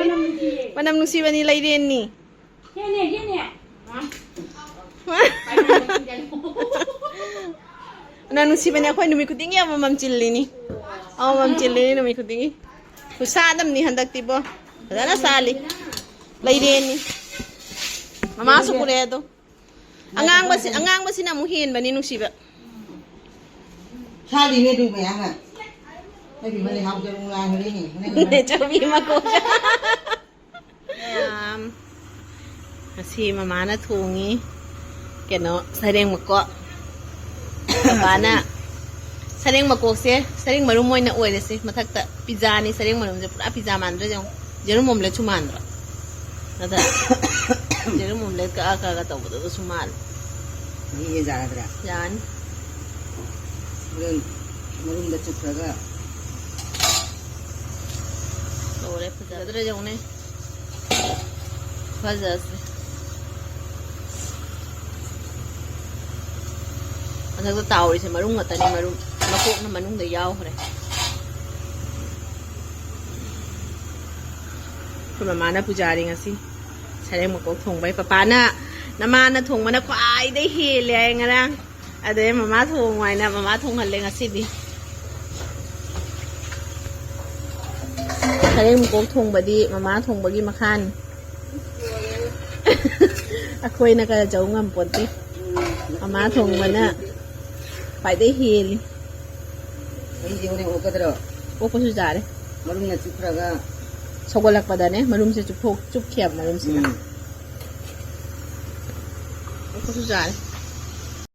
ꯃꯅꯝ ꯅꯨꯡꯁꯤꯕꯅꯤ, ꯂꯩꯔꯦꯟꯅꯤ꯫ ꯃꯅꯝ ꯅꯨꯡꯁꯤꯕꯅꯤ, ꯑꯩꯈꯣꯏ ꯅꯨꯃꯤꯠ ꯈꯨꯗꯤꯡꯒꯤ ꯑꯃꯃꯝ ꯆꯤꯜꯂꯤꯅꯤ꯫ ꯑꯃꯃꯝ ꯆꯤꯜꯂꯤꯅꯤ ꯅꯨꯃꯤꯠ ꯈꯨꯗꯤꯡꯒꯤ꯫ ꯈꯨꯠꯁꯥꯠ ꯑꯃꯅꯤ ꯍꯟꯗꯛꯇꯤꯕꯣ꯫ ꯐꯖꯅ ꯁꯥꯠꯂꯤ꯫ ꯂꯩꯔꯦꯟꯅꯤ꯫ ꯃꯃꯥꯁꯨ ꯄꯨꯔꯛꯑꯦ ꯑꯗꯣ꯫ ꯑꯉꯥꯡꯕꯁꯤ-, ꯑꯉꯥꯡꯕꯁꯤꯅ ꯑꯃꯨꯛ ꯍꯦꯟꯕꯅꯤ ꯅꯨꯡꯁꯤꯕ꯫ ꯁꯥꯠꯂꯤꯅꯦ ꯑꯗꯨ ꯃꯌꯥꯝ ꯑꯃ꯫ ꯑꯩꯗꯤ ꯃꯅꯦ ꯍꯥꯎꯖꯔꯨ ꯂꯥꯡꯈ꯭ꯔꯦꯅꯦ꯫ ꯆꯨꯕꯤ ꯃꯀꯣꯛ꯫ ꯃꯌꯥꯝ꯫ ꯉꯁꯤ ꯃꯃꯥꯅ ꯊꯣꯡꯉꯤ꯫ ꯀꯩꯅꯣ, ꯁꯔꯦꯡ ꯃꯀꯣꯛ꯫ ꯄꯄꯥꯅ ꯁꯔꯦꯡ ꯃꯀꯣꯛꯁꯦ, ꯁꯔꯦꯡ ꯃꯔꯨꯝ ꯑꯣꯏꯅ ꯑꯣꯏꯔꯁꯤ꯫ ꯃꯊꯛꯇ ꯄꯤꯖꯥꯅꯤ, ꯁꯔꯦꯡ ꯃꯔꯨꯝꯁꯦ ꯄꯨꯔꯥ ꯄꯤꯖꯥ ꯃꯥꯟꯗ꯭ꯔꯥ ꯌꯦꯡꯉꯨ꯫ ꯌꯦꯔꯨꯝ omelette ꯁꯨ ꯃꯥꯟꯗ꯭ꯔꯣ? ꯅꯠꯇ꯭ꯔꯥ? ꯌꯦꯔꯨꯝ omelette ꯀꯛꯑ ꯀꯛꯑꯒ ꯇꯧꯕꯗꯨꯒꯁꯨ ꯃꯥꯜꯂꯦ꯫ ꯃꯍꯤꯒ ꯌꯥꯔꯗ꯭ꯔꯥ? ꯌꯥꯅꯤ꯫ ꯍꯣꯔꯦꯟ ꯃꯔꯨꯝꯗ ꯆꯨꯞꯈ꯭ꯔꯒ꯫ ꯂꯣꯏꯔꯦ, ꯐꯖꯗ꯭ꯔꯥ ꯌꯦꯡꯉꯨꯅꯦ꯫ ꯐꯖꯁꯦ꯫ ꯃꯊꯛꯇ ꯇꯥꯎꯔꯤꯁꯦ ꯃꯔꯨꯝ ꯉꯥꯛꯇꯅꯤ, ꯃꯔꯨꯝ꯫ ꯃꯀꯣꯛꯅ ꯃꯅꯨꯡꯗ ꯌꯥꯎꯈ꯭ꯔꯦ꯫ ꯑꯩꯈꯣꯏ ꯃꯃꯥꯅ ꯄꯨꯖꯥꯔꯤ ꯉꯁꯤ꯫ ꯁꯔꯦꯡ ꯃꯀꯣꯛ ꯊꯣꯡꯕꯩ꯫ ꯄꯄꯥꯅ, "ꯅꯃꯥꯅ ꯊꯣꯡꯕꯅ ꯈ꯭ꯋꯥꯏꯗꯩ ꯍꯦꯜꯂꯦ" ꯍꯥꯏ ꯉꯔꯥꯡ꯫ ꯑꯗꯩ ꯃꯃꯥ ꯊꯣꯡꯉꯨ ꯍꯥꯏꯅ ꯃꯃꯥ ꯊꯣꯡꯍꯜꯂꯦ ꯉꯁꯤꯗꯤ꯫ ꯁꯔꯦꯡ ꯃꯀꯣꯛ ꯊꯣꯡꯕꯗꯤ ꯃꯃꯥ ꯊꯣꯡꯕꯒꯤ ꯃꯈꯥꯅꯤ꯫ ꯑꯩꯈꯣꯏꯅ ꯈꯔ ꯆꯧ ꯉꯝꯄꯣꯟꯇꯦ꯫ ꯃꯃꯥ ꯊꯣꯡꯕꯅ ꯈ꯭ꯋꯥꯏꯗꯩ ꯍꯦꯜꯂꯤ꯫ ꯃꯍꯤꯁꯦ ꯍꯣꯔꯦꯟ ꯑꯣꯛꯀꯗ꯭ꯔꯣ? ꯑꯣꯛꯄꯁꯨ ꯌꯥꯔꯦ꯫ ꯃꯔꯨꯝꯅ ꯆꯨꯞꯈ꯭ꯔꯒ꯫ ꯁꯧꯒꯠꯂꯛꯄꯗꯅꯦ ꯃꯔꯨꯝꯁꯦ ꯆꯨꯞꯊꯣꯛ-, ꯆꯨꯞꯈꯤꯑꯕ ꯃꯔꯨꯝꯁꯤꯅ꯫ ꯎꯝ꯫ ꯑꯣꯛꯄꯁꯨ ꯌꯥꯔꯦ꯫